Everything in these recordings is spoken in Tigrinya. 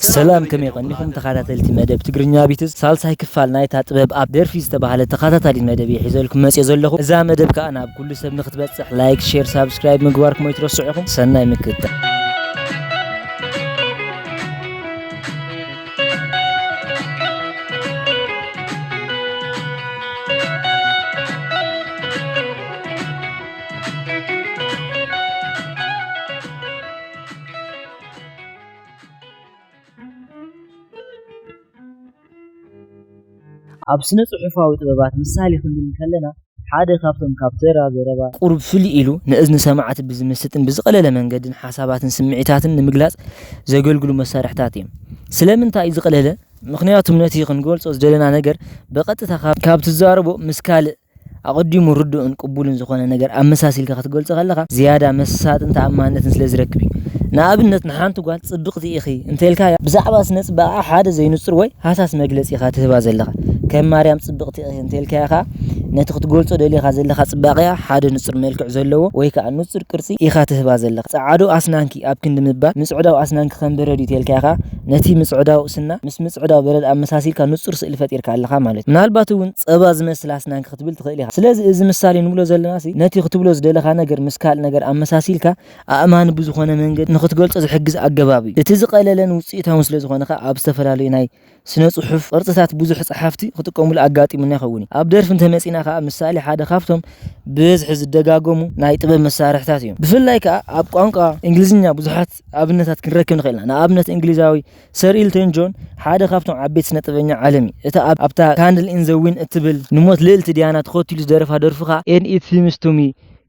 ሰላም፣ ከመይ ቀኒኹም ተኸታተልቲ መደብ ትግርኛ ቢትስ? ሳልሳይ ክፋል ናይታ ጥበብ ኣብ ደርፊ ዝተባህለ ተኸታታሊት መደብ እየ ሒዘልኩም መፅየ ዘለኹ። እዛ መደብ ከኣ ናብ ኩሉ ሰብ ንክትበፅሕ ላይክ፣ ሼር፣ ሳብስክራይብ ምግባርኩም ኣይትረስዑ ኢኹም። ሰናይ ምክትታል። ኣብ ስነ ጽሑፋዊ ጥበባት ምሳሌ ክንብል እንከለና፣ ሓደ ካብቶም ካብ ተራ ዘረባ ቁሩብ ፍልይ ኢሉ ንእዝኒ ሰማዕቲ ብዝምስጥን ብዝቐለለ መንገድን ሓሳባትን ስምዒታትን ንምግላጽ ዘገልግሉ መሳርሕታት እዮም። ስለምንታይ እዩ ዝቐለለ? ምኽንያቱም ነቲ ክንገልጾ ዝደለና ነገር ብቐጥታ ካብ፣ ካብ ትዛረቦ ምስ ካልእ ኣቐዲሙ ርዱእን ቅቡልን ዝኾነ ነገር ኣመሳሲልካ ክትገልጾ ከለኻ ዝያዳ መሳጥን ተኣማንነትን ስለ ዝረክብ እዩ። ንኣብነት ንሓንቲ ጓል ጽብቕቲ ኢኺ እንተልካያ ብዛዕባ ስነ ጽባቐኣ ሓደ ዘይንጹር ወይ ሃሳስ መግለጺ ኢኻ ትህባ ዘለኻ። ከም ማርያም ጽብቕቲ ኢኺ እንተልካያ ኸኣ ነቲ ክትገልጾ ደሊኻ ዘለኻ ጽባቐኣ ሓደ ንጹር መልክዕ ዘለዎ ወይ ከኣ ንጹር ቅርጺ ኢኻ ትህባ ዘለኻ። ጸዓዱ ኣስናንኪ ኣብ ክንዲ ምባል ምጽዕዳው ኣስናንኪ ከም በረድ እዩ ተልካያ ኸኣ ነቲ ምጽዕዳው ስና ምስ ምጽዕዳው በረድ ኣመሳሲልካ ንጹር ስእሊ ፈጢርካ ኣለኻ ማለት እዩ። ምናልባት እውን ጸባ ዝመስል ኣስናንኪ ክትብል ትኽእል ኢኻ። ስለዚ እዚ ምሳሌ ንብሎ ዘለና ሲ ነቲ ክትብሎ ዝደለኻ ነገር ምስ ካልእ ነገር ኣመሳሲልካ ኣእማኒ ብዝኾነ መንገዲ ንኽትገልጾ ዝሕግዝ ኣገባብ እዩ። እቲ ዝቐለለን ውጽኢታውን ስለ ዝኾነ ኸኣ ኣብ ዝተፈላለዩ ናይ ስነ ጽሑፍ ቅርጽታት ብዙሕ ጸሓፍቲ ክጥቀሙሉ ኣጋጢሙና ይኸውን እዩ። ኣብ ደርፊ እንተመጺና ከኣ ምሳሌ ሓደ ካብቶም ብብዝሒ ዝደጋገሙ ናይ ጥበብ መሳርሕታት እዮም። ብፍላይ ከኣ ኣብ ቋንቋ እንግሊዝኛ ብዙሓት ኣብነታት ክንረክብ ንኽእል ኢና። ንኣብነት እንግሊዛዊ ሰር ኢልተን ጆን ሓደ ካብቶም ዓበይቲ ስነ ጥበበኛ ዓለም እዩ። እታ ኣብ-፣ ኣብታ ካንድል ኢን ዘ ዊን እትብል ንሞት ልእልቲ ዲያና ተኸቲሉ ዝደረፋ ደርፉ ከኣ And it seems to me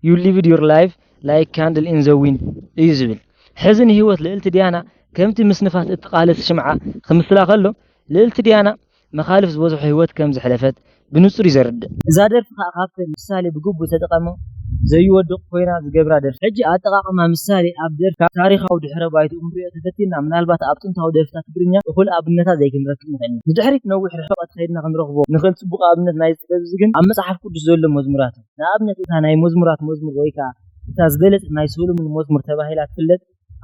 you lived your life like candle in the wind እዩ ዝብል። ሕዚ ንህይወት ልእልቲ ዲያና ከምቲ ምስ ንፋስ እትቓለስ ሽምዓ ክምስላ ከሎ፣ ልእልቲ ዲያና መኻልፍ ዝበዝሖ ህይወት ከም ዘሕለፈት ብንጹር እዩ ዘርድእ። እዛ ደርፊ ከኣ ካብተን ምሳሌ ብግቡእ ተጠቐሞ ዘይወድቕ ኮይና ዝገብራ ደርፊ። ሕጂ ኣጠቓቕማ ምሳሌ ኣብ ደርፊ ካብ ታሪኻዊ ድሕረ ባይትኡ ክንሪኦ ተፈቲንና፣ ምናልባት ኣብ ጥንታዊ ደርፍታት ትግርኛ እኹል ኣብነታት ዘይክንረክብ ንኽእል ኢና። ንድሕሪት ነዊሕ ርሕቀት ከይድና ክንረኽቦ ንኽእል ጽቡቕ ኣብነት ናይዚ ጥበብ እዚ ግን ኣብ መጽሓፍ ቅዱስ ዘሎ መዝሙራት እዩ። ንኣብነት እታ ናይ መዝሙራት መዝሙር ወይ ከኣ እታ ዝበለጸት ናይ ሰሎሞን መዝሙር ተባሂላ ትፍለጥ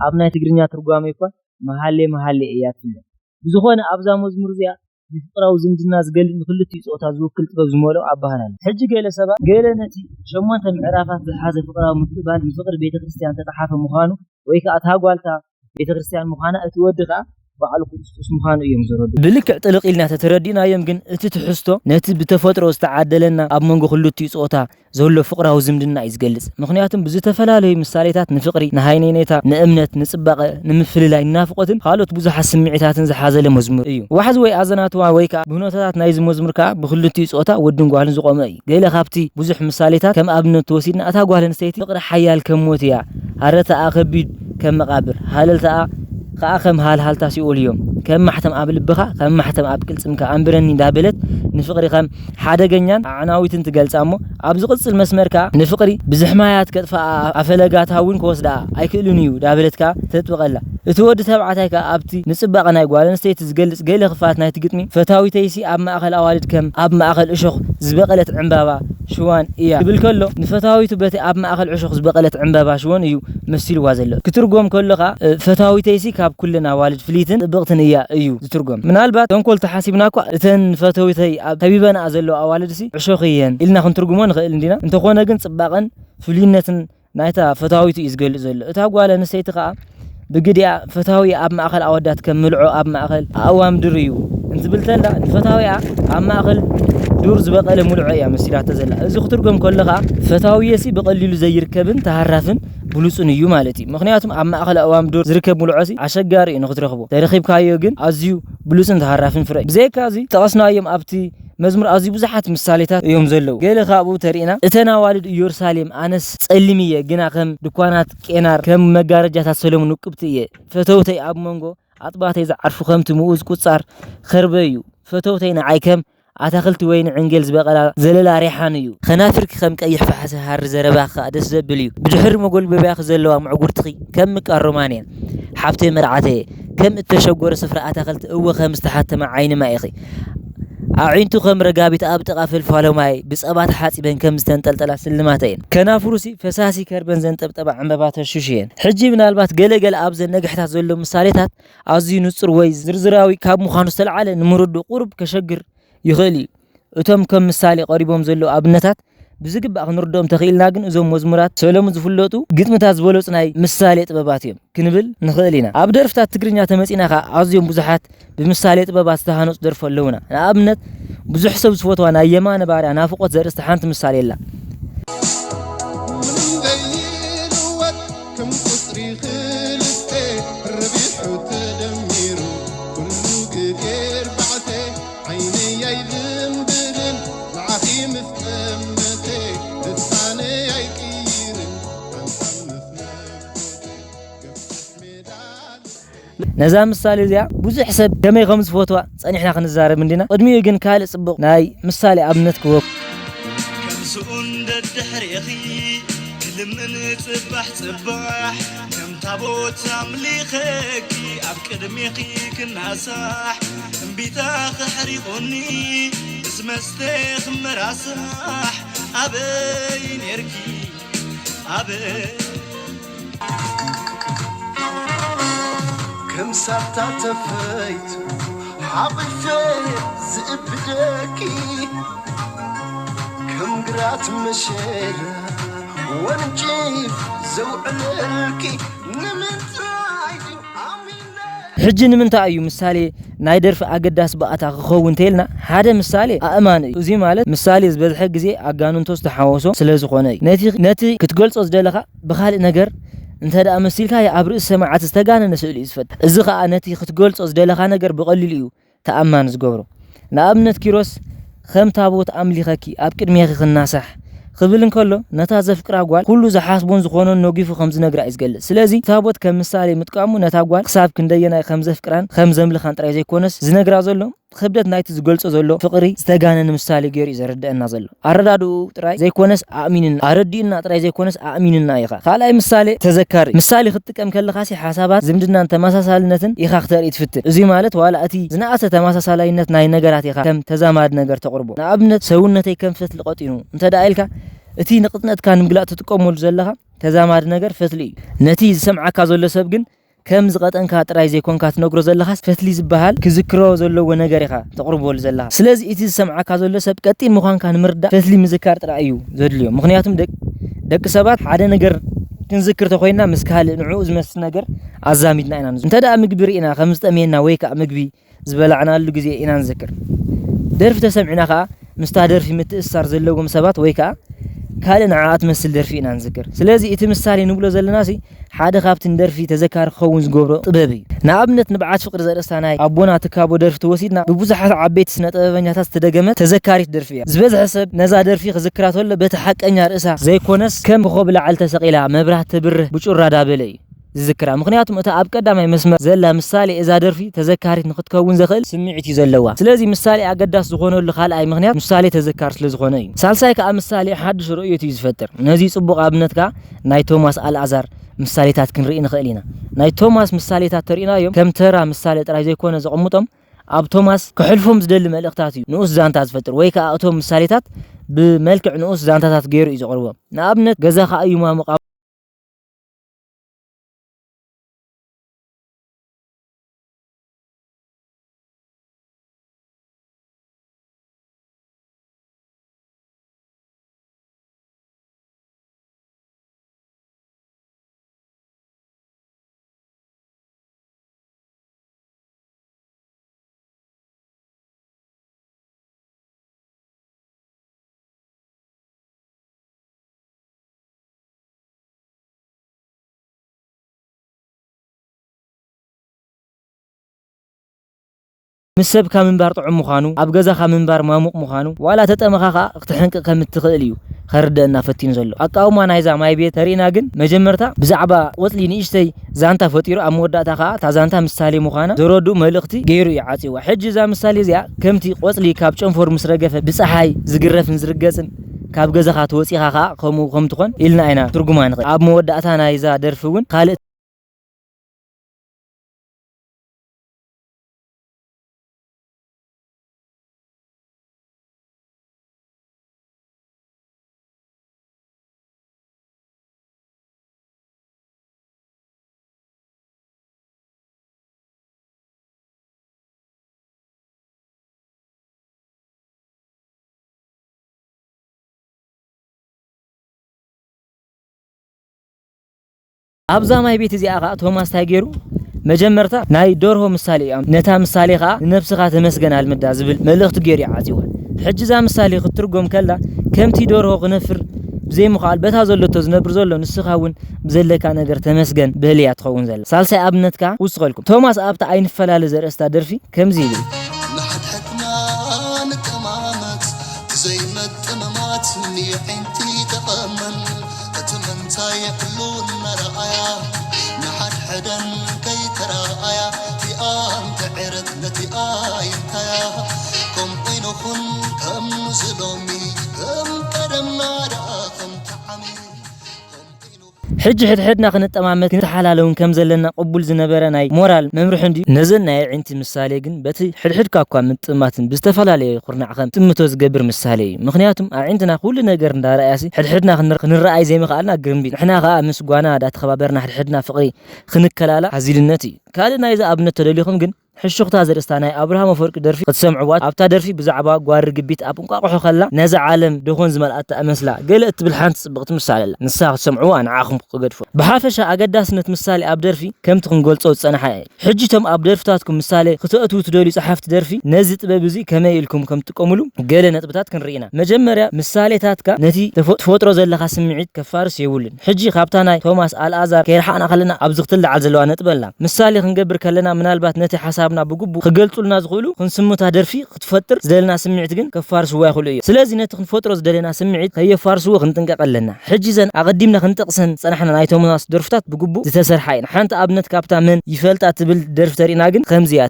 ኣብ ናይ ትግርኛ ትርጓሜ እኳ መሃሌ መሃሌ እያ ትፍለጥ። ብዝኾነ ኣብዛ መዝሙር እዚኣ ንፍቕራዊ ዝምድና ዝገልጽ ንክልቲኡ ጾታ ዝውክል ጥበብ ዝመልኦ ኣበሃህላ ኣሎ። ሕጂ ገለ ሰባት፣ ገለ ነቲ ሸሞንተ ምዕራፋት ዝሓዘ ፍቕራዊ ምቅብባል ንፍቕሪ ቤተ ክርስቲያን ዝተጻሓፈ ምዃኑ ወይ ከኣ እታ ጓል እታ ቤተ ክርስቲያን ምዃና እቲ ወዲ ከኣ ባዕሉ ክርስቶስ ምዃኑ እዮም ዘረድኡ። ብልክዕ ጥልቕ ኢልና ተተረዲእናዮም ግን እቲ ትሕዝቶ ነቲ ብተፈጥሮ ዝተዓደለና ኣብ መንጎ ክልቲኡ ጾታ ዘሎ ፍቕራዊ ዝምድና እዩ ዝገልጽ። ምኽንያቱም ብዝተፈላለዩ ምሳሌታት ንፍቕሪ፣ ንሃይነይነታ፣ ንእምነት፣ ንጽባቐ፣ ንምፍልላይ፣ ንናፍቖትን ካልኦት ብዙሓት ስምዒታትን ዝሓዘለ መዝሙር እዩ። ዋሕዚ ወይ ኣዘናትዋ ወይ ከኣ ብህኖታት ናይዚ መዝሙር ከኣ ብክልቲኡ ጾታ ወድን ጓልን ዝቖመ እዩ። ገለ ካብቲ ብዙሕ ምሳሌታት ከም ኣብነት ተወሲድና እታ ጓል ኣንስተይቲ ፍቕሪ ሓያል ከም ሞት እያ፣ ሃረርታኣ ከቢድ ከም መቓብር፣ ሃለልታኣ ከኣ ከም ሃልሃልታ ሲኦል እዮም። ከም ማሕተም ኣብ ልብኻ፣ ከም ማሕተም ኣብ ቅልጽምካ ኣንብረኒ እንዳበለት ንፍቕሪ ከም ሓደገኛን ኣዕናዊትን ትገልጻ እሞ፣ ኣብ ዝቕጽል መስመር ከኣ ንፍቕሪ ብዝሕማያት ከጥፍኣ ኣፈለጋታ እውን ክወስድኣ ኣይክእልን እዩ እንዳበለት ከኣ ተጥብቐላ። እቲ ወዲ ተባዕታይ ከኣ ኣብቲ ንጽባቐ ናይ ጓል ኣንስተይቲ ዝገልጽ ገለ ክፋላት ናይቲ ግጥሚ፣ "ፈታዊተይሲ ኣብ ማእከል ኣዋልድ ከም ኣብ ማእከል እሾኽ ዝበቐለት ዕምባባ ሽዋን እያ" ክብል ከሎ፣ ንፈታዊቱ በቲ ኣብ ማእከል እሾኽ ዝበቐለት ዕምባባ ሽወን እዩ መሲልዋ ዘሎ። ክትርጎም ከሎ ከኣ፣ እ፣ "ፈታዊተይሲ ካብ ኩለን ኣዋልድ ፍልይትን ጽብቕትን እያ" እዩ ዝትርጎም። ምናልባት ተንኮል ተሓሲብና እኳ፣ "እተን ፈተውተይ ኣብ ከቢበንኣ ዘለዋ ኣዋልድሲ ዕሾኽ እየን" ኢልና ክንትርጉሞ ንኽእል እንዲና። እንተኾነ ግን ጽባቐን ፍሉይነትን ናይታ ፈታዊቱ እዩ ዝገልጽ ዘሎ። እታ ጓል ኣንስተይቲ ከኣ ብግዲኣ፣ "ፈታዊ ኣብ ማእከል ኣወዳት ከም ምልዖ ኣብ ማእከል ኣእዋም ዱር እዩ" እንትብል ተላ፣ ንፈታዊኣ ኣብ ማእከል ዱር ዝበቐለ ምልዖ እያ መሲላቶ ዘላ። እዚ ክትርጎም ከሎ ከኣ፣ ፈታዊየሲ ብቐሊሉ ዘይርከብን ተሃራፍን ብሉጽን እዩ ማለት እዩ። ምኽንያቱም ኣብ ማእከል ኣእዋም ዱር ዝርከብ ምልዖሲ ኣሸጋሪ እዩ ንኽትረኽቦ። ተረኺብካዮ ግን ኣዝዩ ብሉጽን ተሃራፍን ፍረ እዩ። ብዘይካ እዚ፣ ጠቐስናዮም ኣብቲ መዝሙር ኣዝዩ ብዙሓት ምሳሌታት እዮም ዘለዉ። ገለ ካብኡ ተሪእና፣ "እተን ኣዋልድ ኢየሩሳሌም፣ ኣነስ ጸሊም እየ፣ ግና ከም ድኳናት ቄናር፣ ከም መጋረጃታት ሰሎሞን ውቅብቲ እየ። ፈተውተይ ኣብ መንጎ ኣጥባተይ ዝዓርፉ ከምቲ ምኡዝ ቁጻር ኸርበ እዩ። ፈተውተይ ንዓይ ከም ኣታኽልቲ ወይኒ ዕንጌል ዝበቐላ ዘለላ ሬሓን እዩ። ኸናፍርኪ ከም ቀይሕ ፈሓሲ ሃሪ፣ ዘረባኺ ኸኣ ደስ ዘብል እዩ። ብድሕሪ መጎልበብያኺ ዘለዋ ምዕጉርትኺ ከም ምቃር ሮማን እያ። ሓብተይ መርዓተየ፣ ከም እተሸጎረ ስፍራ ኣታኽልቲ፣ እወ፣ ከም ዝተሓተመ ዓይኒ ማይ ኢኺ። ኣዒንቱ ከም ረጋቢት ኣብ ጥቓ ፈልፋሎ ማይ ብጸባ ተሓጺበን ከም ዝተንጠልጠላ ስልማት እየን። ከናፍሩሲ ፈሳሲ ከርበን ዘንጠብጠባ ዕምበባ ተሹሽ እየን። ሕጂ ምናልባት ገለ ገለ ኣብዘን ነግሕታት ዘሎ ምሳሌታት ኣዝዩ ንጹር ወይ ዝርዝራዊ ካብ ምዃኑ ዝተለዓለ ንምርድኡ ቁሩብ ከሸግር ይኽእል እዩ። እቶም ከም ምሳሌ ቀሪቦም ዘለዉ ኣብነታት ብዝግባእ ክንርድኦም ተኽኢልና ግን እዞም መዝሙራት ሰለሙ ዝፍለጡ ግጥምታት ዝበለጹ ናይ ምሳሌ ጥበባት እዮም ክንብል ንኽእል ኢና። ኣብ ደርፍታት ትግርኛ ተመጺእና ኸኣ ኣዝዮም ብዙሓት ብምሳሌ ጥበባት ዝተሃነጹ ደርፊ ኣለዉና። ንኣብነት ብዙሕ ሰብ ዝፈትዋ ናይ የማነ ባርያ ናፍቖት ዘርእስታ ሓንቲ ምሳሌ ኣላ። ምንም ዘይልወጥ ከም ቁጽሪ ክልተ ረቢሑ ተደሚሩ ኩሉ ግዜ ኣርባዕተ ዓይነይ ኣይዝንብልን ንዓኺ ምስ ጠመተ ልሳነይ ኣይቅይርን ሓንሳብ ምስ ነጎደ ገብስ ሜዳ ነዛ ምሳሌ እዚኣ ብዙሕ ሰብ ከመይ ከም ዝፈትዋ ጸኒሕና ክንዛረብ እንዲና። ቅድሚኡ ግን ካልእ ጽቡቕ ናይ ምሳሌ ኣብነት ክወኩ። ከም ስኡን ደድሕሬኺ ክልምን ጽባሕ ጽባሕ፣ ከም ታቦት ኣምሊኸኪ ኣብ ቅድሜኺ ክናሳሕ፣ እምቢታ ክሕሪቑኒ ምስ መስተ ክመራሳሕ፣ ኣበይ ኔርኪ ኣበይ? ከም ሳታ ተፈይቱ ሓቒፈ ዝእብደኪ፣ ከም ግራት መሸላ ወንጪፍ ዘውዕለልኪ፣ ንምንታይ ድዩ ኣሚነ? ሕጂ ንምንታይ እዩ ምሳሌ ናይ ደርፊ ኣገዳሲ ባእታ ክኸውን እንተኢልና፣ ሓደ ምሳሌ ኣእማን እዩ። እዚ ማለት ምሳሌ ዝበዝሐ ግዜ ኣጋንንቶ ዝተሓወሶ ስለ ዝኾነ እዩ። ነቲ፣ ነቲ ክትገልጾ ዝደለኻ ብኻልእ ነገር እንተ ደኣ መሲልካዮ፣ ኣብ ርእሲ ሰማዕቲ ዝተጋነነ ስእሊ እዩ ዝፈጥር። እዚ ኸኣ ነቲ ክትገልጾ ዝደለኻ ነገር ብቐሊሉ እዩ ተኣማኒ ዝገብሮ። ንኣብነት ኪሮስ፣ "ከም ታቦት ኣምሊኸኪ ኣብ ቅድሜኺ ክናሳሕ" ክብል እንከሎ፣ ነታ ዘፍቅራ ጓል ኩሉ ዝሓስቦን ዝኾኖን ነጊፉ ከም ዝነግራ እዩ ዝገልጽ። ስለዚ ታቦት ከም ምሳሌ ምጥቃሙ ነታ ጓል ክሳብ ክንደየናይ ከም ዘፍቅራን ከም ዘምልኻን ጥራይ ዘይኮነስ ዝነግራ ዘሎ፣ ክብደት ናይቲ ዝገልጾ ዘሎ ፍቕሪ ዝተጋነነ ምሳሌ ገይሩ እዩ ዘረድአና ዘሎ። ኣረዳድኡ ጥራይ ዘይኮነስ ኣእሚኑና፣ ኣረዲኡና ጥራይ ዘይኮነስ ኣእሚኑና እዩ ኸኣ። ካልኣይ ምሳሌ ተዘካሪ። ምሳሌ ክትጥቀም ከለኻሲ ሓሳባት፣ ዝምድናን ተመሳሳልነትን ኢኻ ክተርኢ ትፍትን። እዚ ማለት ዋላ እቲ ዝነኣሰ ተመሳሳላይነት ናይ ነገራት ኢኻ ከም ተዛማዲ ነገር ተቕርቦ። ንኣብነት፣ "ሰውነተይ ከም ፈትሊ ቀጢኑ" እንተ ደኣ ኢልካ፣ እቲ ንቕጥነትካ ንምግላጽ ትጥቀመሉ ዘለኻ ተዛማዲ ነገር ፈትሊ እዩ። ነቲ ዝሰምዓካ ዘሎ ሰብ ግን ከም ዝቐጠንካ ጥራይ ዘይኮንካ ትነግሮ ዘለኻስ፣ ፈትሊ ዝበሃል ክዝክሮ ዘለዎ ነገር ኢኻ ተቕርበሉ ዘለኻ። ስለዚ እቲ ዝሰምዓካ ዘሎ ሰብ ቀጢን ምዃንካ ንምርዳእ ፈትሊ ምዝካር ጥራይ እዩ ዘድልዮ። ምኽንያቱም ደቅ-፣ ደቂ ሰባት ሓደ ነገር ክንዝክር ተኾይንና ምስ ካልእ ንዕኡ ዝመስል ነገር ኣዛሚድና ኢና ንዝ-፣ እንተ ደኣ ምግቢ ርኢና ከም ዝጠምየና ወይ ከኣ ምግቢ ዝበላዕናሉ ግዜ ኢና ንዝክር። ደርፊ ተሰሚዕና ከኣ ምስታ ደርፊ ምትእስሳር ዘለዎም ሰባት ወይ ከኣ ካልእ ንዓኣ ትመስል ደርፊ ኢና ንዝክር። ስለዚ እቲ ምሳሌ ንብሎ ዘለናሲ ሓደ ካብቲ ንደርፊ ተዘካሪ ክኸውን ዝገብሮ ጥበብ እዩ። ንኣብነት ንብዓት ፍቕሪ ዘርእስታ ናይ ኣቦና ትካቦ ደርፊ ተወሲድና ብብዙሓት ዓበይቲ ስነ ጥበበኛታት ዝተደገመት ተዘካሪት ደርፊ እያ። ዝበዝሐ ሰብ ነዛ ደርፊ ክዝክራ ተሎ በቲ ሓቀኛ ርእሳ ዘይኮነስ ከም ኮኾብ ላዕሊ ተሰቒላ መብራህቲ ትብርህ ብጩራ ዳበለ እዩ ዝዝክራ። ምኽንያቱም እታ ኣብ ቀዳማይ መስመር ዘላ ምሳሌ እዛ ደርፊ ተዘካሪት ንክትከውን ዘኽእል ስምዒት እዩ ዘለዋ። ስለዚ ምሳሌ ኣገዳሲ ዝኾነሉ ካልኣይ ምኽንያት ምሳሌ ተዘካሪ ስለ ዝኾነ እዩ። ሳልሳይ ከኣ ምሳሌ ሓድሽ ርእዮት እዩ ዝፈጥር። ነዚ ጽቡቕ ኣብነት ከኣ ናይ ቶማስ ኣልኣዛር ምሳሌታት ክንርኢ ንኽእል ኢና። ናይ ቶማስ ምሳሌታት ተሪእናዮም ከም ተራ ምሳሌ ጥራይ ዘይኮነ ዘቐምጦም ኣብ ቶማስ ክሕልፎም ዝደሊ መልእኽታት እዩ ንኡስ ዛንታ ዝፈጥር፣ ወይ ከኣ እቶም ምሳሌታት ብመልክዕ ንኡስ ዛንታታት ገይሩ እዩ ዘቕርቦም። ንኣብነት፣ ገዛኻ እዩ ማሙቕ ምስ ሰብካ ምንባር ጥዑም ምዃኑ፣ ኣብ ገዛኻ ምንባር ማሙቕ ምዃኑ፣ ዋላ ተጠመኻ ኸኣ ክትሕንቅቕ ከም እትኽእል እዩ ከርድአና ፈቲኑ ዘሎ። ኣቃውማ ናይዛ ማይ ቤት ተሪእና ግን፣ መጀመርታ ብዛዕባ ቆጽሊ ንእሽተይ ዛንታ ፈጢሩ፣ ኣብ መወዳእታ ኸኣ እታ ዛንታ ምሳሌ ምዃና ዘረድኡ መልእኽቲ ገይሩ እዩ ዓጽይዋ። ሕጂ እዛ ምሳሌ እዚኣ ከምቲ ቆጽሊ ካብ ጨንፈሩ ምስ ረገፈ ብጸሓይ ዝግረፍን ዝርገጽን፣ ካብ ገዛኻ ተወጺኻ ኸኣ ከምኡ ከም ትኾን ኢልና ኢና ትርጉማ ንኽእል። ኣብ መወዳእታ ናይዛ ደርፊ እውን ካልእ ኣብዛ ማይ ቤት እዚኣ ኸኣ ቶማስ እንታይ ገይሩ? መጀመርታ ናይ ደርሆ ምሳሌ እያ። ነታ ምሳሌ ኸኣ ንነብስኻ ተመስገን ኣልምዳ ዝብል መልእኽቲ ገይሩ እዩ ዓጺዋ። ሕጂ እዛ ምሳሌ ክትትርጎም ከላ ከምቲ ደርሆ ክነፍር ብዘይምኽኣል በታ ዘለቶ ዝነብር ዘሎ ንስኻ እውን ብዘለካ ነገር ተመስገን በል እያ ትኸውን ዘላ። ሳልሳይ ኣብነት ከኣ ክውስኸልኩም። ቶማስ ኣብታ ኣይንፈላለ ዘርእስታ ደርፊ ከምዚ ይብል። ንሓድሕድና ንጠማመት ዘይመጥምማት ንየዒንቲ ተቐመን እቲ ምንታይ ኩሉ እናረኣያ ንሓድሕደን ከይተረኣያ እቲኣ እንተዕረት ነቲኣ ይንታያ ከምኡ ይንኹን ከም ዝሎሚ ከም ቀደምና ደኣ ከም ተዓሚ ሕጂ ሕድሕድና ክንጠማመት ክንተሓላለውን ከም ዘለና ቅቡል ዝነበረ ናይ ሞራል መምርሒ እንድዩ። ነዘን ናይ ኣዒንቲ ምሳሌ ግን በቲ ሕድሕድካ እኳ ምጥማትን ብዝተፈላለየ ኩርናዕ ከም ትጥምቶ ዝገብር ምሳሌ እዩ። ምኽንያቱም ኣዒንትና ኩሉ ነገር እንዳረኣያሲ ሕድሕድና ክንር-፣ ክንረኣይ ዘይምኽኣልና ግርምቢጥ። ንሕና ከኣ ምስ ጓና እንዳተኸባበርና ሕድሕድና ፍቕሪ ክንከላላ ሃዚልነት እዩ። ካልእ ናይዚ ኣብነት ተደሊኹም ግን ሕሹኽታ ዘርእስታ ናይ ኣብርሃም ኣፈወርቂ ደርፊ ክትሰምዕዋ። ኣብታ ደርፊ ብዛዕባ ጓል ርግቢት ኣብ እንቋቑሖ ከላ ነዛ ዓለም ደኾን ዝመልኣታ እመስላ ገለ እትብል ሓንቲ ጽብቕቲ ምሳሌ ኣላ። ንሳ ክትሰምዕዋ ንዓኹም ክገድፎ። ብሓፈሻ ኣገዳስነት ምሳሌ ኣብ ደርፊ ከምቲ ክንገልጾ ዝጸናሕና እዩ። ሕጂ እቶም ኣብ ደርፍታትኩም ምሳሌ ክተእትዉ ትደልዩ ጸሓፍቲ ደርፊ ነዚ ጥበብ እዚ ከመይ ኢልኩም ከም ትጥቀሙሉ ገለ ነጥብታት ክንርኢ ኢና። መጀመርያ ምሳሌታትካ ነቲ ተፈ-፣ ትፈጥሮ ዘለኻ ስምዒት ከፋርስ የብሉን። ሕጂ ካብታ ናይ ቶማስ ኣልኣዛር ከይረሓቕና ከለና ኣብዚ ክትለዓል ዘለዋ ነጥቢ ኣላ። ምሳሌ ክንገብር ከለና ምናልባት ነቲ ሓሳብና ብግቡእ ክገልጹልና ዝኽእሉ ክንስምታ ደርፊ ክትፈጥር ዝደለና ስምዒት ግን ከፋርስዋ ይኽእሉ እዮም። ስለዚ ነቲ ክንፈጥሮ ዝደለና ስምዒት ከየፋርስዎ ክንጥንቀቕ ኣለና። ሕጂ እዘን ኣቐዲምና ክንጠቕሰን ዝጸናሕና ናይ ቶማስ ደርፍታት ብግቡእ ዝተሰርሓ እየን። ሓንቲ ኣብነት ካብታ መን ይፈልጣ ትብል ደርፊ ተሪእና ግን ከምዚ እያ።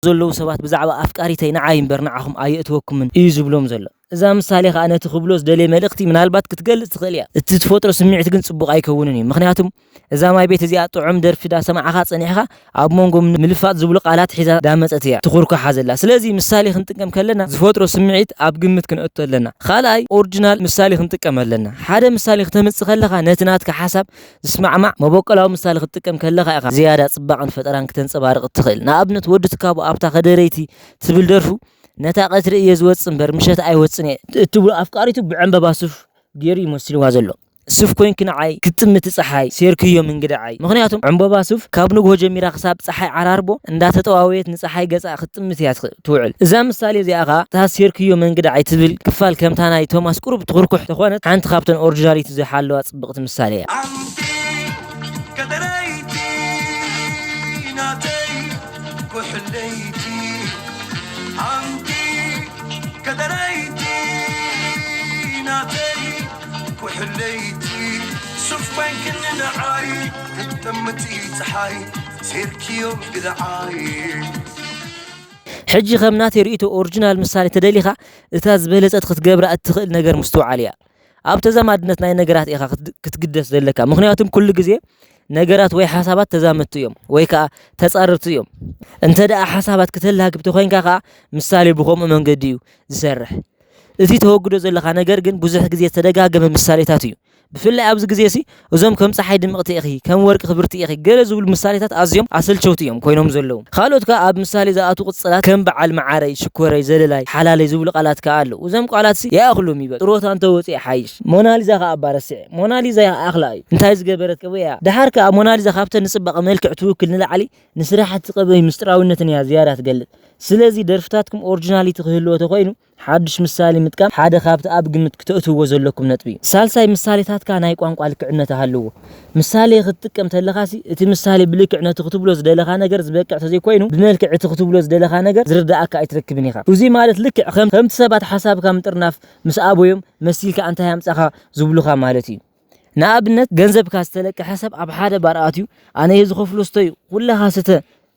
ዘለዉ ሰባት ብዛዕባ ኣፍቃሪተይ ንዓይ እምበር ንዓኹም ኣየእትወኩምን እዩ ዝብሎም ዘሎ። እዛ ምሳሌ ኸኣ ነቲ ክብሎ ዝደለየ መልእኽቲ ምናልባት ክትገልጽ ትኽእል እያ። እቲ ትፈጥሮ ስምዒት ግን ጽቡቕ ኣይከውንን እዩ። ምኽንያቱም እዛ ማይ ቤት እዚኣ ጥዑም ደርፊ ዳሰማዕኻ ጸኒሕካ ኣብ መንጎ ምልፋጥ ዝብሉ ቃላት ሒዛ ዳመጸት እያ ትኹርኳሓ ዘላ። ስለዚ ምሳሌ ክንጥቀም ከለና ዝፈጥሮ ስምዒት ኣብ ግምት ክንእቶ ኣለና። ካልኣይ ኦሪጂናል ምሳሌ ክንጥቀም ኣለና። ሓደ ምሳሌ ክተምጽእ ከለኻ ነቲ ናትካ ሓሳብ ዝስማዕማዕ መበቆላዊ ምሳሌ ክትጥቀም ከለኻ ኢኻ ዝያዳ ጽባቐን ፈጠራን ክተንጸባርቕ እትኽእል። ንኣብነት ወዲ ትካቦ ኣብታ ከደረይቲ ትብል ደርፉ ነታ ቀትሪ እየ ዝወጽእ እምበር ምሸት ኣይወጽን እየ እትብሎ ኣፍቃሪቱ ብዕምበባ ሱፍ ገይሩ እዩ መሲልዋ ዘሎ። ሱፍ ኮንኪ ንዓይ ክትጥምቲ ጸሓይ ሴርክዮ መንገዲ ዓይ። ምኽንያቱም ዕምበባ ሱፍ ካብ ንግሆ ጀሚራ ክሳብ ጸሓይ ዓራርቦ እንዳተጠዋወየት ንጸሓይ ገጻ ክትጥምት እያ ትኽ-፣ ትውዕል። እዛ ምሳሌ እዚኣ ኸኣ እታ ሴርክዮ መንገዲ ዓይ ትብል ክፋል ከምታ ናይ ቶማስ ቁሩብ ትኹርኩሕ ተኾነት ሓንቲ ካብተን ኦሪጂናሊቲ ዝሓለዋ ጽብቕቲ ምሳሌ እያ። ኣንቲ ከደረይቲ ናተይ ኩሕለይቲ ኣንቲ ከደረይቲ ናተይ ኩሕለይቲ ሱፍ ኮይንክኒ ንዓይ ክትጠምቲ ጸሓይ ሴርክዮ ግድዓይ። ሕጂ ከም ናተይ ርእይቶ ኦሪጂናል ምሳሌ ተደሊኻ እታ ዝበለጸት ክትገብራ እትኽእል ነገር ምስትውዓል እያ። ኣብ ተዛማድነት ናይ ነገራት ኢኻ ክትድ-፣ ክትግደስ ዘለካ። ምኽንያቱም ኩሉ ግዜ ነገራት ወይ ሓሳባት ተዛመድቲ እዮም ወይ ከኣ ተጻረርቲ እዮም። እንተ ደኣ ሓሳባት ክተላግብ ተኾይንካ ከኣ ምሳሌ ብኸምኡ መንገዲ እዩ ዝሰርሕ። እቲ ተወግዶ ዘለኻ ነገር ግን ብዙሕ ግዜ ዝተደጋገመ ምሳሌታት እዩ። ብፍላይ ኣብዚ ግዜ ሲ እዞም ከም ጸሓይ ድምቕቲ ኢኺ፣ ከም ወርቂ ክብርቲ ኢኺ ገለ ዝብሉ ምሳሌታት ኣዝዮም ኣሰልቸውቲ እዮም ኮይኖም ዘለዉ። ካልኦት ከኣ ኣብ ምሳሌ ዝኣትዉ ቅጽላት ከም በዓል መዓረይ፣ ሽኮረይ፣ ዘለላይ፣ ሓላለይ ዝብሉ ቃላት ከኣ ኣለዉ። እዞም ቃላት ሲ ይኣኽሎም ይበል። ጥሮታ እንተወጺአ ይሓይሽ። ሞናሊዛ ከኣ እባ ረሲዐ። ሞናሊዛ ይኣኽላ እዩ። እንታይ ዝገበረት ቀበያ? ደሓር ከኣ ሞናሊዛ ካብተን ንጽባቐ መልክዕ ትውክል ንላዕሊ ንስራሕቲ ቀበይ ምስጢራዊነትን እያ ዝያዳ ትገልጽ። ስለዚ ደርፍታትኩም ኦሪጂናሊቲ ክህልዎ ተኾይኑ ሓድሽ ምሳሌ ምጥቃም ሓደ ካብቲ ኣብ ግምት ክተእትውዎ ዘለኩም ነጥቢ እዩ። ሳልሳይ ምሳሌታትካ ናይ ቋንቋ ልክዕነት ኣሃልዎ። ምሳሌ ክትጥቀም ተለኻሲ እቲ ምሳሌ ብልክዕ ነቲ ክትብሎ ዝደለኻ ነገር ዝበቅዕ ተዘይኮይኑ ብመልክዕ እቲ ክትብሎ ዝደለኻ ነገር ዝርድኣካ ኣይትረክብን ኢኻ። እዚ ማለት ልክዕ ከም፣ ከምቲ ሰባት ሓሳብካ ምጥርናፍ ምስ ኣበዮም መሲልካ እንታይ ኣምጻኻ ዝብሉኻ ማለት እዩ። ንኣብነት ገንዘብካ ዝተለቀሐ ሰብ ኣብ ሓደ ባር ኣትዩ ኣነ እየ ዝኸፍሎ ስተ እዩ ኩላኻ ስተ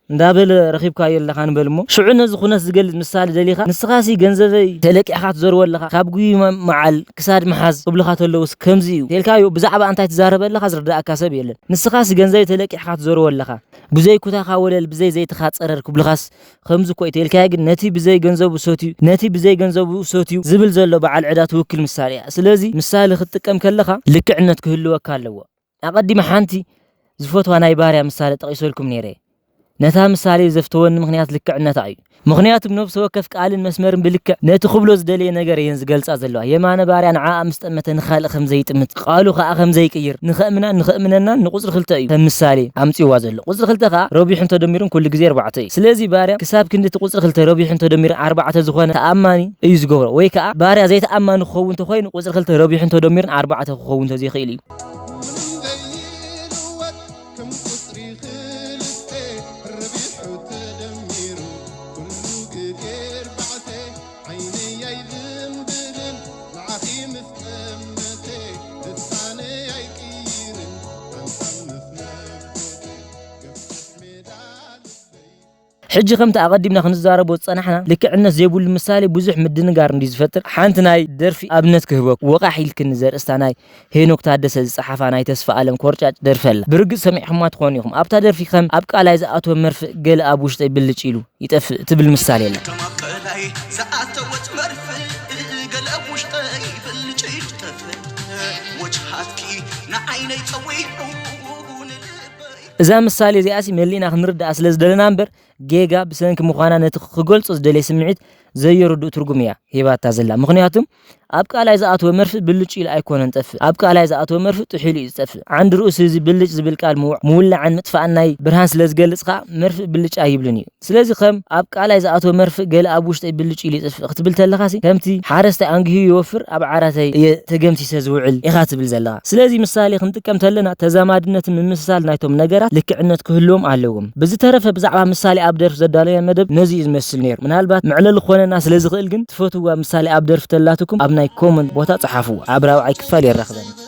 እንዳበለ ረኺብካዮ ኣለኻ ንበል እሞ፣ ሽዑ ነዚ ኩነት ዝገልጽ ምሳሌ ደሊኻ፣ ንስኻሲ ገንዘበይ ተለቂሕካ ትዘርዎ ኣለኻ፣ ካብ ጉይ መ-፣ መዓል ክሳድ መሓዝ ክብልኻ ተለውስ ከምዚ እዩ። ተልካዮ ብዛዕባ እንታይ ትዛረብ ኣለኻ ዝርዳእካ ሰብ የለን። ንስኻሲ ገንዘበይ ተለቂሕካ ትዘርዎ ኣለኻ፣ ብዘይ ኩታኻ ወለል፣ ብዘይ ዘይትኻ ጸረር ክብልኻስ ከምዚ እኮ እዩ ተልካዮ። ግን ነቲ ብዘይ ገንዘቡ ሰትዩ፣ ነቲ ብዘይ ገንዘቡ ሰትዩ ዝብል ዘሎ በዓል ዕዳ ትውክል ምሳሌ እያ። ስለዚ ምሳሌ ክትጥቀም ከለኻ ልክዕነት ክህልወካ ኣለዎ። ኣቐዲመ ሓንቲ ዝፈትዋ ናይ ባርያ ምሳሌ ጠቒሰልኩም ነይረ። ነታ ምሳሌ ዘፍተወኒ ምኽንያት ልክዕነታ እዩ። ምኽንያቱም ነፍሲ ወከፍ ቃልን መስመርን ብልክዕ ነቲ ክብሎ ዝደለየ ነገር እየን ዝገልጻ ዘለዋ። የማነ ባርያ ንዓኣ ምስ ጠመተ ንኻልእ ከም ዘይጥምት፣ ቃሉ ከኣ ከም ዘይቅይር፣ ንኸእምናን ንኸእምነናን ንቁጽሪ ክልተ እዩ ከም ምሳሌ ኣምጺዋ ዘሎ። ቁጽሪ ክልተ ከኣ ረቢሑን ተደሚሩን ኩሉ ግዜ ኣርባዕተ እዩ። ስለዚ ባርያ ክሳብ ክንዲ እቲ ቁጽሪ ክልተ ረቢሑን ተደሚሩን ኣርባዕተ ዝኾነ ተኣማኒ እዩ ዝገብሮ። ወይ ከኣ ባርያ ዘይተኣማኒ ክኸውን እንተኾይኑ ቁጽሪ ክልተ ረቢሑን ተደሚሩን ኣርባዕተ ክኸውን እንተዘይኽእል እዩ። ምንም ዘይልወጥ ከም ቁጽሪ ክልተ ረቢሑ ተደሚሩ ኩሉ ግዜ ኣርባዕተ ዓይነይ ኣይዝንብልን ንዓኺ ምስ ጠመተ ልሳነይ ኣይቅይርን ሓንሳብ ምስ ነጎደ ገፊሕ ሜዳ ልበይ ሕጂ ከምቲ ኣቐዲምና ክንዛረቦ ዝጸናሕና፣ ልክዕነት ዘይብሉ ምሳሌ ብዙሕ ምድንጋር እንድዩ ዝፈጥር። ሓንቲ ናይ ደርፊ ኣብነት ክህበኩም። ወቓሕ ኢልክኒ ዘርእስታ ናይ ሄኖክ ታደሰ ዝጸሓፋ ናይ ተስፋ ኣለም ኮርጫጭ ደርፊ ኣላ። ብርግጽ ሰሚዕኩማ ትኾኑ ኢኹም። ኣብታ ደርፊ ከም ኣብ ቃላይ ዝኣተወ መርፍእ ገለ ኣብ ውሽጠይ ብልጭ ኢሉ ይጠፍእ ትብል ምሳሌ ኣላ። ከም ኣብ ቀላይ ዝኣተወት መርፍእ ገለ ኣብ ውሽጠይ ብልጭ ኢሉ ይጠፍእ። ወጅሃትኪ ንዓይነይ ጸዊዑ ንልበይ እዛ ምሳሌ እዚኣሲ መሊእና ክንርድኣ ስለ ዝደለና እምበር፣ ጌጋ ብሰንኪ ምዃና ነቲ ክገልጾ ዝደለየ ስምዒት ዘየርድእ ትርጉም እያ ሂባታ ዘላ። ምኽንያቱም ኣብ ቃላይ ዝኣተወ መርፍእ ብልጭ ኢሉ ኣይኮነን ጠፍእ። ኣብ ቃላይ ዝኣተወ መርፍእ ጥሕ ኢሉ እዩ ዝጠፍእ። ዓንዲ ርእሱ እዚ ብልጭ ዝብል ቃል ምውዕ-፣ ምውላዕን ምጥፋእን ናይ ብርሃን ስለ ዝገልጽ ከኣ መርፍእ ብልጭ ኣይብልን እዩ። ስለዚ ከም ኣብ ቃላይ ዝኣተወ መርፍእ ገለ ኣብ ውሽጠይ ብልጭ ኢሉ ይጥፍእ ክትብል ተለኻሲ ከምቲ ሓረስታይ ኣንጊሁ ይወፍር ኣብ ዓራተይ እየ ተገምሲሰ ዝውዕል ኢኻ ትብል ዘለኻ። ስለዚ ምሳሌ ክንጥቀም ተለና ተዛማድነትን ምምስሳል ናይቶም ነገራት ልክዕነት ክህልዎም ኣለዎም። ብዝተረፈ ብዛዕባ ምሳሌ ኣብ ደርፊ ዘዳለየ መደብ ነዚ እዩ ዝመስል ነይሩ። ምናልባት መዕለሊ ክኾነና ስለ ዝኽእል ግን ትፈትውዋ ምሳሌ ኣብ ደርፊ ተላትኩም ኣብ ናይ ኮመንት ቦታ ጸሓፍዋ። ኣብ ራብዓይ ክፋል የራኽበና።